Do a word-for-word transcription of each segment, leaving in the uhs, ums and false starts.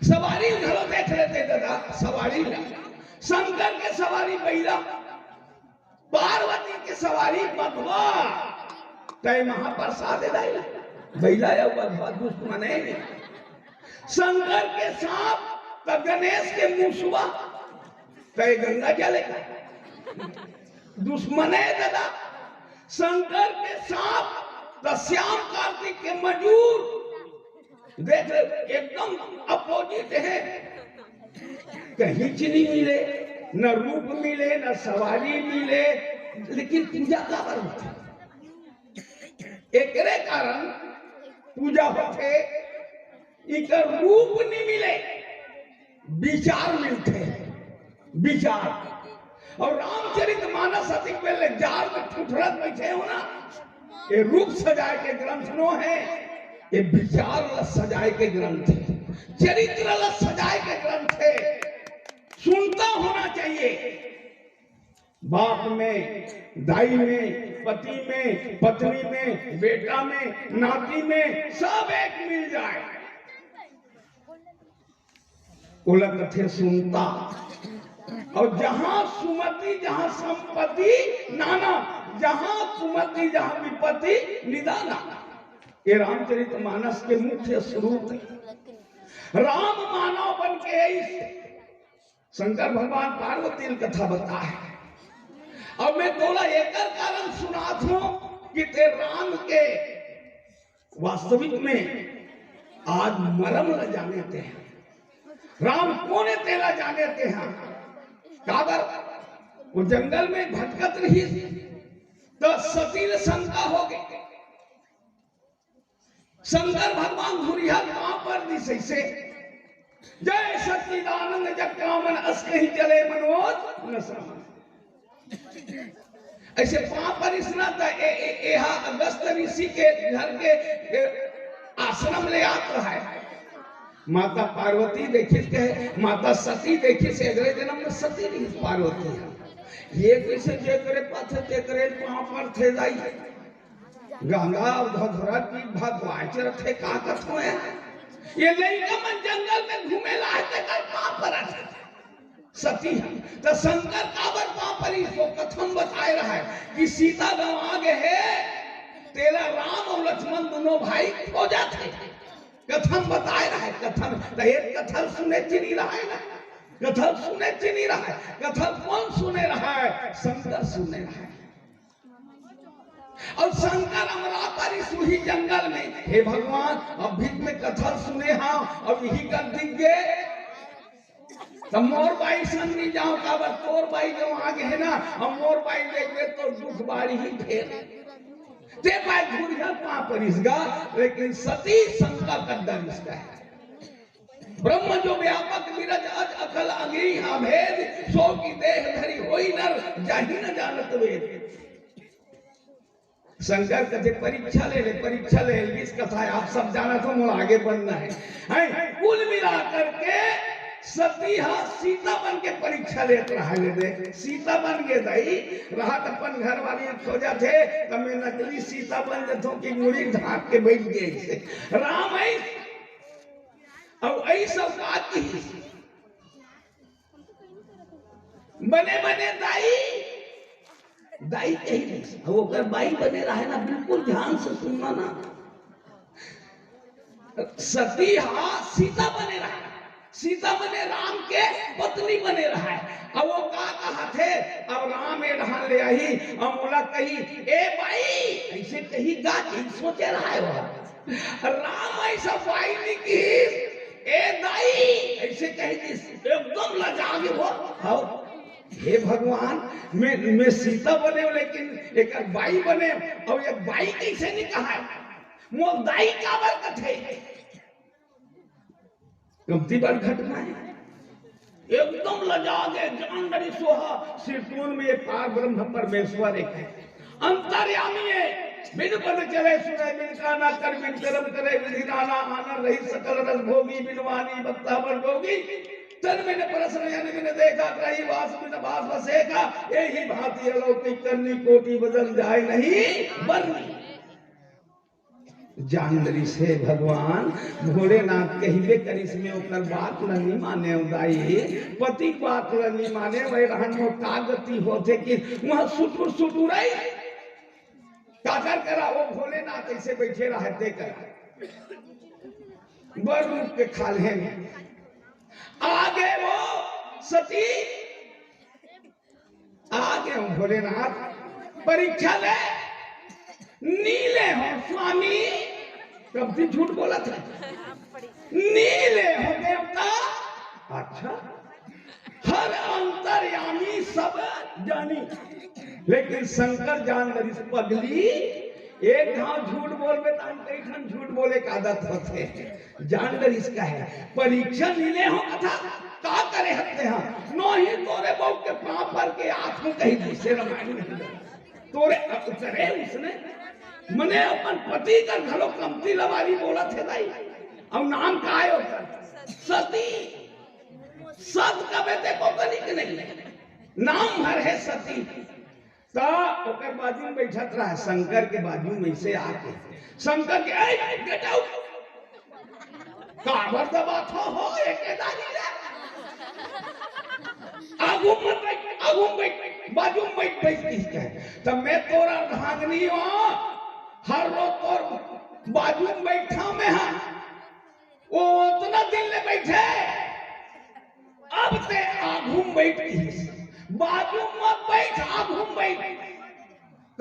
सवारी घलो देख लेते दादा, सवारी ला। शंकर के सवारी बइला, पार्वती के सवारी बघवा। तय महाप्रसाद ए दाई ला, बइला या बघवा दुश्मन हे। शंकर के सांप त गणेश के मुसवा, तय गंगा जल ए। दुश्मन हे दादा। शंकर के सांप त श्याम कार्तिक के मजूर। देख ले, एकदम अपोजिट हे। कहीं चीज नहीं मिले, न रूप मिले, न सवारी मिले, लेकिन पूजा काबर होथे? एकरे कारण पूजा होथे। इकर रूप नहीं मिले, विचार मिलथे, विचार। अउ रामचरित मानस अतिक बेले जार में ठुठरत बइठे हो ना, ये रूप सजाय के ग्रंथ नो हे, ये विचार ला सजाय के ग्रंथ हे, चरित्र ला सजाय के ग्रंथ हे। सुनता होना चाहिए, बाप में, दाई में, पति में, पत्नी में, बेटा में, नाती में, सब एक मिल जाय, ओला कथे सुनता। अउ जहां सुमति, जहां संपत्ति नाना, जहां कुमति, जहां विपत्ति निदाना। ये रामचरित मानस के मुख्य स्वरूप हे। राम मानव बन के आइस। शंकर भगवान पार्वती ल कथा बताय। अब मैं तोला एकर कारण सुनात हूं कि ते राम के वास्तविक में आज मरम ल जाने ते ह। राम कोन ए तेला जाने ते ह। काबर वो जंगल में भटकत रहिस, त सती ल शंका हो गई। शंकर भगवान धुरिहा पांव पर दिस अइसे, जय सच्चिदानंद जग कामन अस कहीं चले मनोज न श्रमन। अइसे पांव परिस ना त ए, ए, एहा अगस्त ऋषि के घर के, ए, आश्रम ले आत रहय। माता पार्वती देखिस, कहे माता सती देखिस, अगले जन्म में सती रहिस पार्वती ह। ये कइसे जे करे पाथे ते करे पांव परथे दाई। गंगा अउ धधोरा की भगवान चरत हे का कथो हे। ये लइका मन जंगल में घूमे ला हे तेकर पांव परत हे। सती ह। त शंकर काबर पांव परिस, तो कथन बताय रहय कि सीता गंवा गे हे, तेला राम अउ लक्ष्मण दुनों भाई खोजत हे। कथन बताय रहय, कथन, त एक कथा ल सुने चिनी रहय ना, कथा ल सुने चिनी रहय, कथा ल कोन सुने रहय? शंकर सुने रहय। अउ शंकर अमरा परिस उही जंगल में, हे भगवान, अभी मैं कथा ल सुने हंव, अउ इही कर दिख गे, त मोर बाई संग नइ जांव, काबर तोर बाई गंवा गे हे ना, अउ मोर बाई देखबे त दुख बाढ़ही फेर। ते बाई धुरिहा पांव परिस गा, लेकिन सती शंकर कर डरिस गा। ब्रह्म जो व्यापक बिरज अज अकल अंगीहा भेद, सो की देह धरि होई नर जाहि न जानत वेद। शंकर कथे परीक्षा ले ले, परीक्षा ले ले, इस कथा हे, आप सब जानत हो, मोला आगे बढ़ना हे। हैं, कुल मिला करके सती ह सीता बन के परीक्षा लेत रहय। ले दे, सीता बन गे दाई, रहत अपन घर वाली खोजत हे, त मैं नकली सीता बन जथों कि मुड़ी ढांक के बइठ गे अइसे। राम हे, अउ अइस अउ का किहिस? बने बने दाई, दाई कहिस। अउ ओकर बाई बने रहय ना, बिल्कुल ध्यान से सुनना ना। सती ह सीता बने रहय, सीता बने राम के पत्नी बने रहय। अउ वो का कहत हे, अब राम ए डहन ले आही, अउ मोला कही, "ए बाई," अइसे कही गा, यही सोचे रहय वो। राम अइसा बाई नइ किहिस, "ए दाई," अइसे कहि दिस, एकदम लजा गे वो। हव, हे भगवान, मैं, मैं सीता बने हंव, लेकिन एकर बाई बने हंव, अउ ये बाई कइसे नइ कहय? मोर दाई काबर कथे? कमती बड़ घटना हे। एकदम लजा गे, जान डरिस वो ह। सिरतोन में ये पार ब्रह्म परमेश्वर एक हे, अंतर्यामी हे, बिन पद चले सुने, बिन काना कर, बिन करम करे, विधि नाना आनर रहित, सकल रस भोगी, बिन वाणी वक्ता बड़ जोगी। तन बिन परस नयन बिन देखा, त्रही बास बिन बास बसे का, एही भांति अलौकिक करनी, कोटि बदन जाय नहीं बरनी। जान डरिस हे भगवान, भोलेनाथ कहिबे करिस, में ओकर बात ल नी माने दाई, पति के बात ल नी माने, वही रहन मोर का गति होथे कि वहाँ सुटुर सुटुर आई। काकर करा वो भोलेनाथ ऐसे बैठे रहते करा। बर रूप के खाल्हे में। आगे वो सती आगे हो भोलेनाथ, परीक्षा ले, नी ले हो स्वामी, कब से झूठ बोला था, नी ले हो देवता। अच्छा, हर अंतर्यामी सब जानी, लेकिन शंकर जान डरिस पगली, एक घाव झूठ बोलबे त हम कई ठन झूठ बोले का आदत होथे। जान डरिस कहे, परीक्षा नी ले हो कथा, का करे हते हा? नोही तोरे बहू के पाँव पर के आँख में कही दूसरे रामायण में। तोरे अ, करे उसने, मने अपन पति कर घलो कमती लबारी बोलत हे दाई। अउ नाम का आय ओकर? सती। सत कबे ते को कनिक नहीं। नाम हर हे सती। त ओकर बाजू में बैठत रहा, शंकर के बाजू में से आके, शंकर के, "ए, get out!" काबर दबात हो, हो, एके दानी रे? आगू मत बैठ, आगू में बैठ, बाजू में बैठ, बैठ किस कहे? त में तोर अर्धांगिनी हो, हर रोज तोर बाजू में बैठा में हा। वो ओतना दिन ले बैठे, अब ते आगू में बैठ किहिस, बाजू मत बैठ, आगू में बैठ।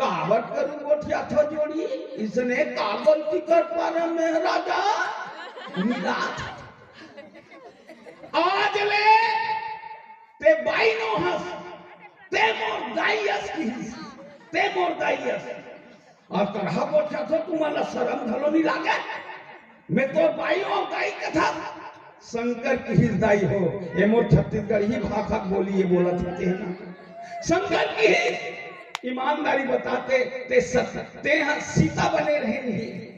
काबर करू गोठिया थो जोड़ी, इसने का गलती कर पारे में राजा? निराश। आज ले ते बाई नो हस, ते मोर दाई अस किहिस, ते मोर दाई अस। अउ तरहा गोठिया थो, तुमन ला शरम घलो नी लागे? में तोर बाई अउ दाई कथा। शंकर किहिस दाई हो, ए मोर छत्तीसगढ़ी भाखा बोली, ए बोलत हे तेन। शंकर किहिस, ईमानदारी बता ते, ते सत, ते हा सीता बने रहे नहीं।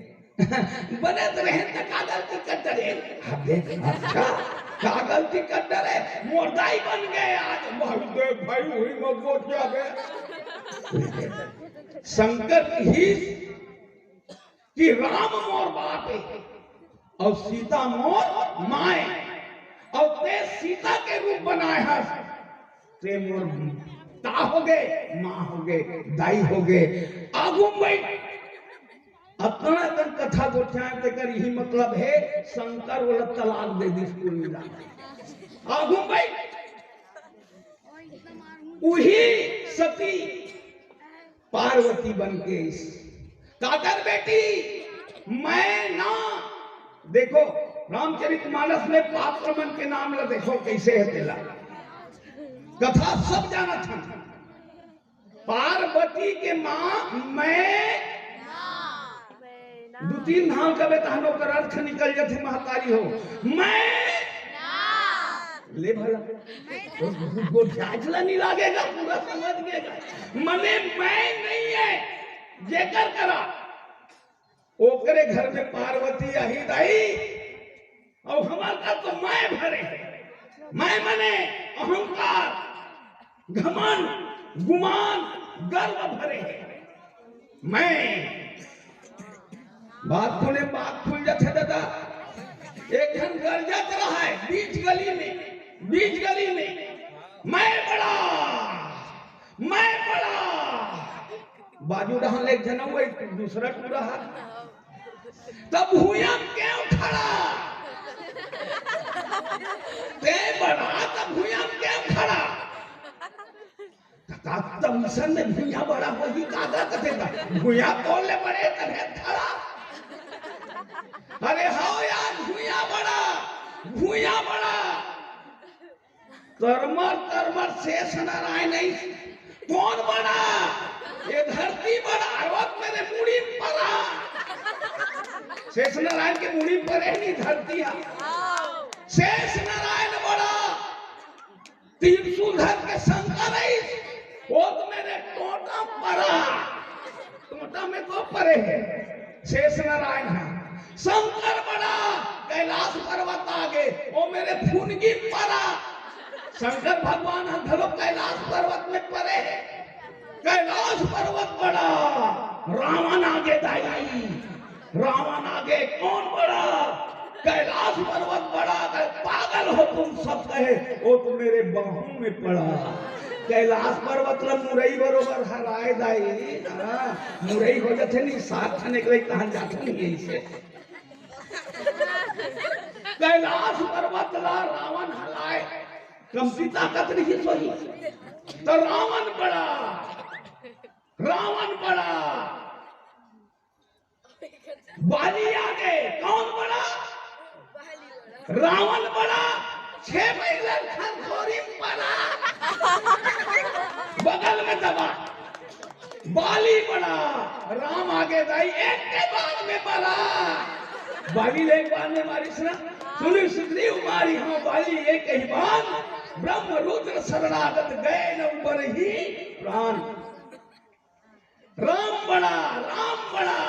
बने त रहे त का गलती कर डरे? अबे, अच्छा, का गलती कर डरे? मोर दाई बन गे आज। भाई देख भाई, उही मत गोठिया बे। शंकर किहिस कि राम मोर बाप हे अउ सीता मोर माय, अउ ते सीता के रूप बनाए हस, ते मोर का होगे? माँ होगे, दाई होगे। आगू में बैठ, अतना अकन कथा गोठियाए, तेकर इही मतलब हे, शंकर ओला तलाक दे दिस कुल मिला। आगू में बैठ, उही सती पार्वती बन के इस काकर बेटी, मैं ना, देखो, रामचरित मानस में पात्र मन के नाम ला देखो कैसे हे तेला। कथा सब जानत हन। पार्वती के माँ मैं, दू तीन धाव कबे तहन ओकर अर्थ निकल जथे महतारी हो। मैं ले भला, ओ, गोठियाच ला नहीं लागेगा, पूरा समझ गेगा। मने मैं नहीं है, जेकर करा, ओकरे घर में पार्वती आही दाई, अउ हमर घर तो मैं भरे हे। मैं मने अहंकार, घमंड, गुमान, गर्व भरे हे। मैं बात खुले, बात खुल जाथे दादा। एक झन गरजत रहा है बीच गली में, बीच गली में, "मैं बड़ा, मैं बड़ा।" बाजू डहन ले एक झन अउ एक दूसरा टूरा है, "तब भुइयां क्यों खड़ा? ते बड़ा, तब भुइयां क्यों खड़ा?" त का तब मिशन में भुइयां बड़ा होही, का का कथे त भुइयां तोर ले बड़े तभे खड़ा। अरे हव यार, भुइयां बड़ा, भुइयां बड़ा। तरमर तरमर शेष नारायण नहीं, कौन बड़ा? ये धरती बड़ा, अरवत मेरे मुड़ी में पड़ा। शेष नारायण के मुड़ी में पड़े नहीं धरती है। शेष नारायण बड़ा, त्रिशूल धर के शंकर रहीस, वो तो मेरे टोंटा परा, टोंटा में तो परे हे, शेष नारायण हे। शंकर बड़ा, कैलाश पर्वत आगे, वो मेरे फुनगी परा। शंकर भगवान ह घलो कैलाश पर्वत में परे हे। कैलाश पर्वत बड़ा, रावण आगे दाई। रावण आगे कौन बड़ा? कैलाश पर्वत बड़ा। अगर पागल हो तुम सब, कहे, वो तो मेरे बाहों में पड़ा। कैलाश पर्वत ला मुरई बरोबर हराए दाई। हाँ, मुरई हो जाथे नहीं, सात ठन एक लई कहाँ जाथे नहीं ऐसे। कैलाश पर्वत ला रावण हलाए, कमती ताकत नहीं सोही। तो रावण बड़ा, रावण बड़ा। बाली आगे कौन बड़ा? रावण बड़ा। छह महीने खरखोरी पड़ा। बगल में दबा। बाली बड़ा। राम आगे दाई एक के बाद में पड़ा। बाली ले एक बार में मारिस ना। सुनी सुधरी उमारी हाँ बाली एक ही बान। ब्रह्म रुद्र शरणागत गए न उबर ही प्राण। राम बड़ा, राम बड़ा।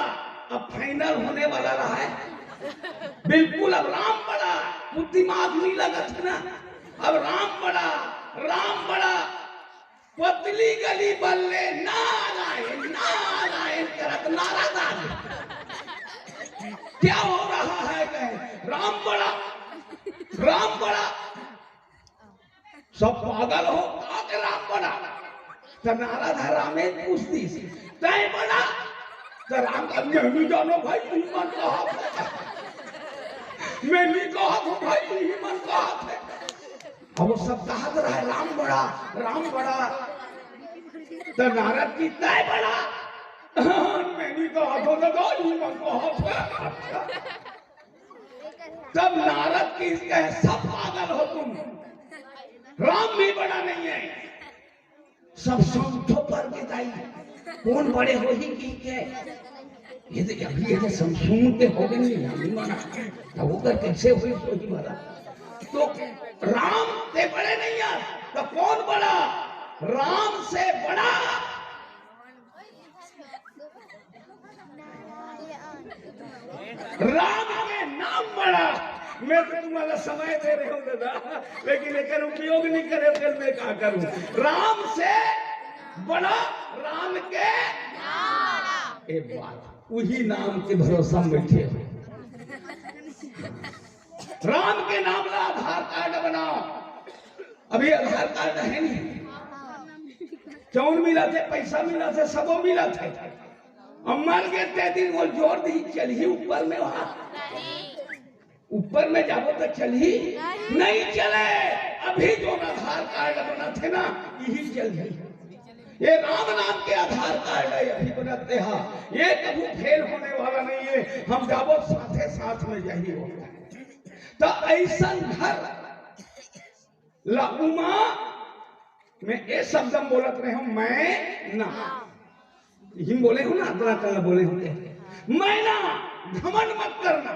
अब फाइनल होने वाला रहा है बिल्कुल। अब राम बड़ा, वो दिमाग नहीं लगत है ना। अब राम बड़ा, राम बड़ा। पतली गली बल्ले नारायण नारायण करत नारा दागे। क्या हो रहा है? कहे, राम बड़ा, राम बड़ा। सब पागल हो, का के राम बड़ा? त नारद ह रामे पूछ दिस, तैं बड़ा? त राम कहे, मैं नहीं जानो भाई, इही मन कहत हे। मैं नहीं कहत हूँ भाई, इही मन कहत हे। अब वो सब कहत रहे, राम बड़ा, राम बड़ा। त नारद कहिस, तैं बड़ा? मैं नहीं कहत हूँ, तो इही मन कहत हे। तब नारद कहिस, कहे, सब पागल हो तुम, राम भी बड़ा नहीं है। सब समझो पर के दाई, कौन बड़े होही कहिके। ये तो अभी ये तो समझून के हो गए नहीं, हम नहीं माना। तो वो कर कैसे होही, होही वाला। तो राम से बड़े नहीं है, तो कौन बड़ा? राम से बड़ा राम के नाम बड़ा। मैं तो तुम्हारा समय दे रहे हूँ दादा, लेकिन एकर उपयोग नहीं करे, फिर मैं का करूँ? राम से बड़ा, राम के नाम। एक बात, वही नाम के भरोसा में बैठे हो। राम के नाम ला आधार कार्ड बनाओ। अभी आधार कार्ड है नहीं, चाउर मिलत हे, पैसा मिलत हे, सबो मिलत हे। अब मर गे ते दिन वो जोर दी चलही ऊपर में, वहाँ ऊपर में जाबो तो चलही नहीं चले। अभी जो आधार कार्ड बनत हे ना, यही चलही। ये राम नाम के आधार कार्ड है, अभी बनत हे, हाँ, ये कभी फेल होने वाला नहीं है। हम जाबो साथे साथ में यही होता है। तो ऐसा घर ला उमा, मैं ये शब्द में बोलत रहे हूँ, मैं ना। हिम बोले हूँ ना, अतरा कल बोले हूँ। मैं ना, घमंड मत करना,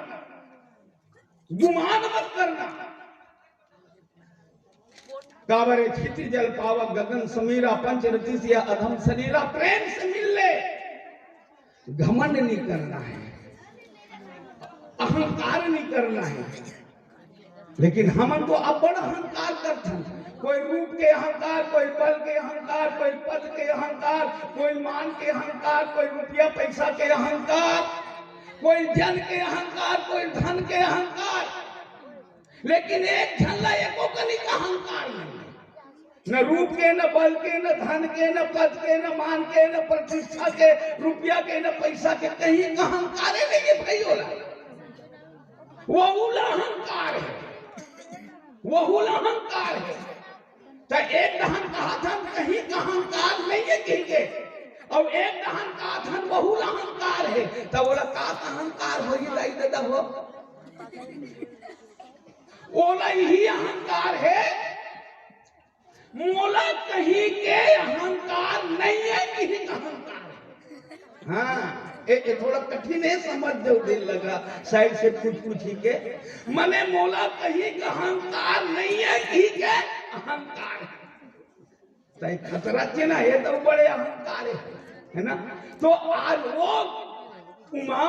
गुमान मत करना। काबरे क्षिति जल पावक गगन समीरा, पंचरति सिया अधम शरीरा, प्रेम से मिल ले। घमंड नहीं करना है, अहंकार नहीं करना है। लेकिन हमन तो अब्बड़ अहंकार करथन, कोई रूप के अहंकार, कोई बल के अहंकार, कोई पद के अहंकार, कोई मान के अहंकार, कोई रुपया पैसा के अहंकार, कोई जन के अहंकार, कोई धन के अहंकार। लेकिन एक झन ला एको कनिक अहंकार नहीं है। न रूप के, न बल के, न धन के, न पद के, न मान के, न प्रतिष्ठा के, रुपया के, न पैसा के, कहीं अहंकारे नहीं है भाई। ओला, वहू ला अहंकार है, वहू ला अहंकार है। त एक डहन कहत हन कहीं अहंकार नहीं है कहिके, अउ एक डहन कहत हन वहू ला अहंकार है, त ओला का अहंकार होही दाई ददा हो? ओला यही अहंकार है, मोला कहीं के अहंकार नहीं है, कहीं का अहंकार है। हाँ, ए, ए थोड़ा कठिन है, समझ जाओ, दिन लगा, साइड से कुछ पूछी के, मने मोला कहीं का अहंकार नहीं है, कहीं के अहंकार है। तई खतरा के ना, ये तो बड़े अहंकार है, है ना? तो आज वो उमा,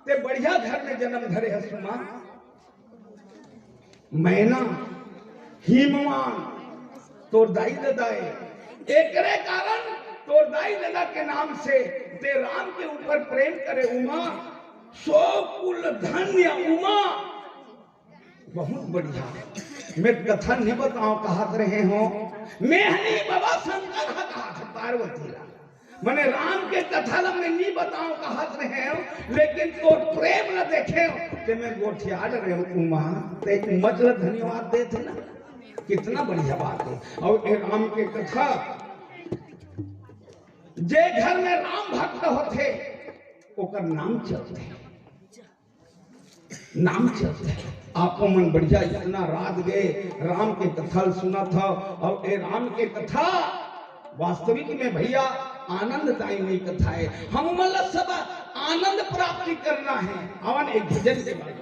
ते बढ़िया घर में जन्म धरे हस उमा, मैना, हिमवान, तोर दाई ददा ए। एकरे कारण तोर दाई ददा के नाम से ते राम के ऊपर प्रेम करे उमा। सौ कुल धन्य उमा। बहुत बढ़िया। मैं कथा नहीं बताओ कहत रहे हो, मैं नहीं बाबा शंकर हा कहत हे पार्वती ला। मने राम के कथा ला मैं नहीं बताओ कहत रहे हो, लेकिन तोर प्रेम ला देखे हो, ते मैं गोठियाल रहे हो उमा, ते उमा ला धन्यवाद देथे ना। कितना बढ़िया बात है। और ये राम के कथा, जे घर में राम भक्त होथे, ओकर नाम चलथे। नाम चलथे। आपो मन बढ़िया इतना रात गए, राम के कथा ल सुनत हव, और ये राम के कथा वास्तविक में भैया आनंददायी नहीं कथा है। हम मन ला सब आनंद प्राप्ति करना है। आवन एक भजन के बाद।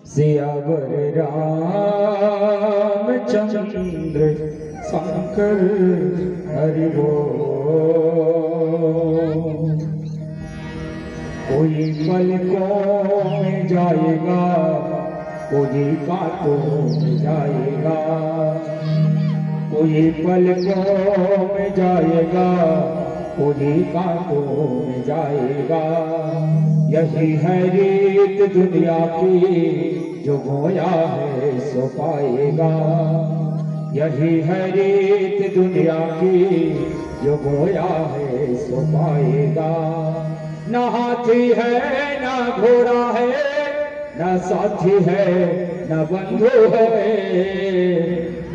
सियावर रामचंद्र शंकर हरि बोल। कोई पलकों में जाएगा, कोई कांटों में जाएगा, कोई पलकों में जाएगा, कोई कांटों में जाएगा। यही है रीत दुनिया की, जो बोया है सो पाएगा। यही है रीत दुनिया की, जो बोया है सो पाएगा। ना हाथी है ना घोड़ा है, ना साथी है ना बंधु है,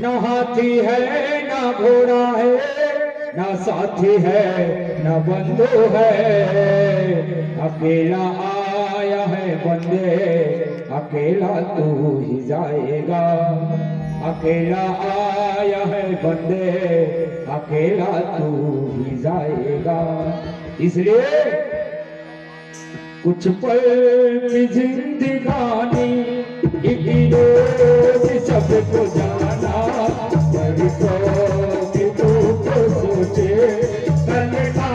ना हाथी है ना घोड़ा है, ना साथी है ना बंधु है। अकेला आया है बंदे, अकेला तू ही जाएगा। अकेला आया है बंदे, अकेला तू ही जाएगा। इसलिए कुछ पल की जिंदगानी, एक रोज सबको जाना, परसों की तू तो सोचे, कल का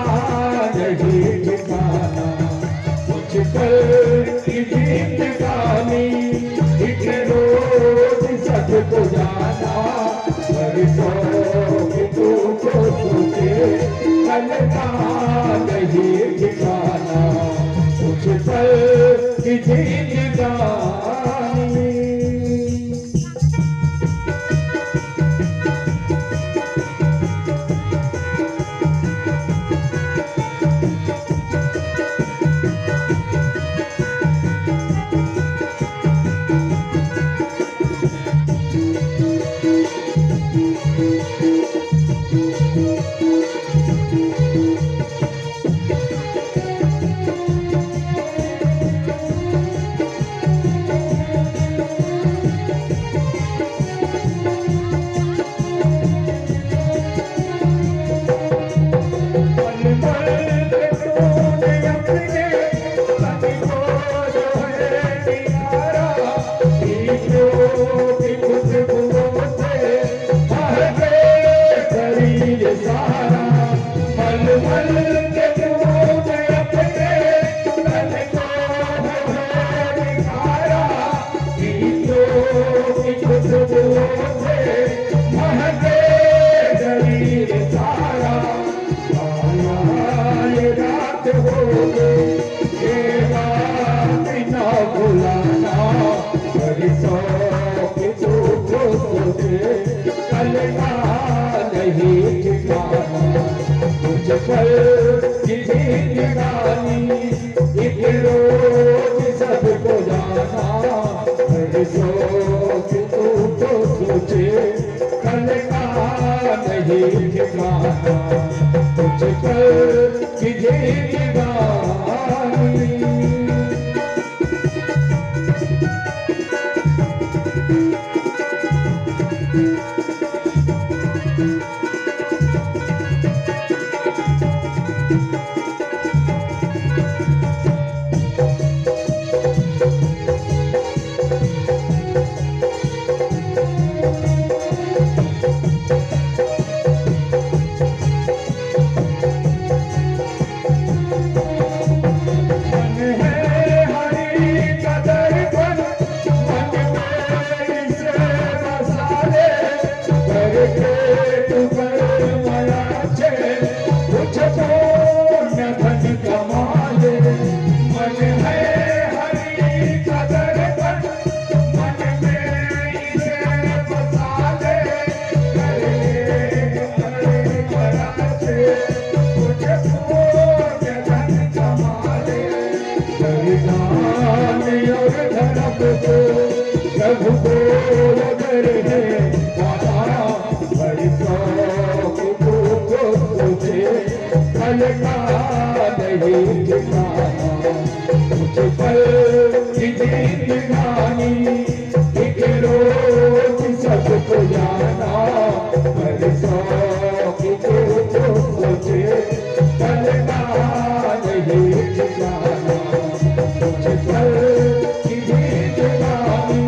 नहीं ठिकाना। कुछ पल की जिंदगानी, एक रोज सबको जाना, परसों की तू तो सोचे, कल का नहीं ठिकाना। कुछ पल की जिंदगानी। कल का नहीं ठिकाना, कुछ पल की जिंदगानी, एक रोज सबको जाना। अरे सोच तू तो सोचे, कल का नहीं ठिकाना, कुछ पल की जिंदगानी। प्रभु को अगर है पाना, बरसों की धूप को सोचे, कल का नहीं ठिकाना। कुछ पल की जिंदगानी, एक रोज सबको जाना, बरसों की धूप को सोचे, कल का नहीं ठिकाना। कुछ पल की जिंदगानी,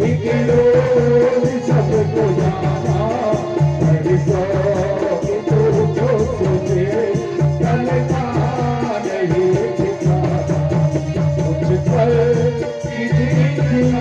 एक रोज सबको जाना, बरसों की धूप को सोचे, कल का नहीं ठिकाना। कुछ पल की जिंदगी